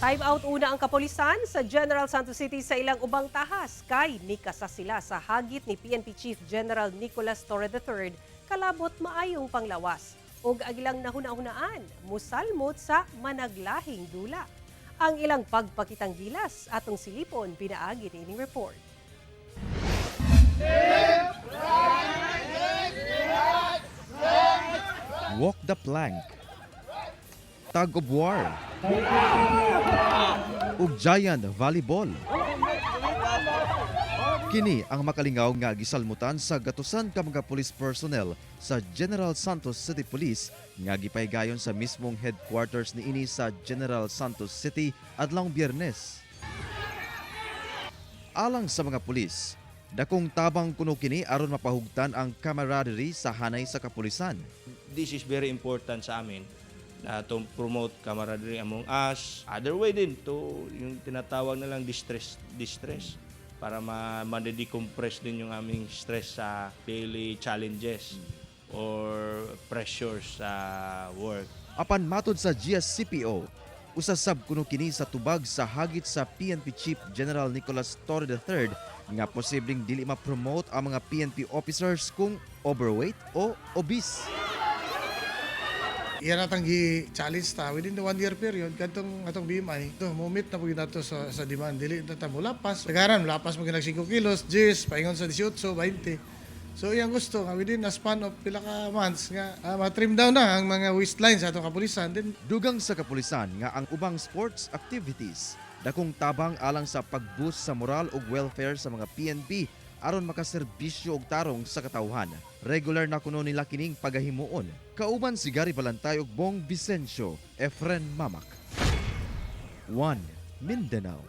Time out una ang kapolisan sa General Santos City sa ilang ubang tahas kay nikasa sila sa hagit ni PNP Chief General Nicolas Torre III kalabot maayong panglawas ug ang ilang nahuna-hunaan musalmot sa managlahing dula. Ang ilang pagpakitang gilas atong silipon pinaagi niining report. Walk the plank, tug of war, ug giant volleyball. Kini ang makalingaw nga gisalmutan sa gatusan ka mga police personnel sa General Santos City Police nga gipaygayon sa mismong headquarters niini sa General Santos City adlawng Biyernes. Alang sa mga pulis, dakong tabang kuno kini aron mapahugtan ang camaraderie sa hanay sa kapulisan. This is very important sa amin na to promote camaraderie among us. Other way din to yung tinatawag na lang distress para ma ma-decompress din yung aming stress sa daily challenges or pressures sa work. Apan matod sa GSCPO, usa sab kuno kini sa tubag sa hagit sa PNP Chief General Nicolas Torre III nga posibleng dili ma-promote ang mga PNP officers kung overweight o obese. Iya natang gi-challenge ta within the 1 year period kadtong atong BMI to mo-meet na pud nato sa demand. Dili na ta molapas. Tagaran lapas mo ginag 5 kilos, 10 paingon sa 18, 20. So iyang gusto nga within a span of pila ka months nga ma-trim down na ang mga waistline sa atong kapulisan, then Dugang sa kapulisan nga ang ubang sports activities dakong tabang alang sa pag-boost sa moral ug welfare sa mga PNP aron makaserbisyo og tarong sa katawhan. Regular na kuno nila kining pagahimuon. Kauban si Gary Balantay ug Bong Vicencio, Efren Mamac. 1 Mindanao.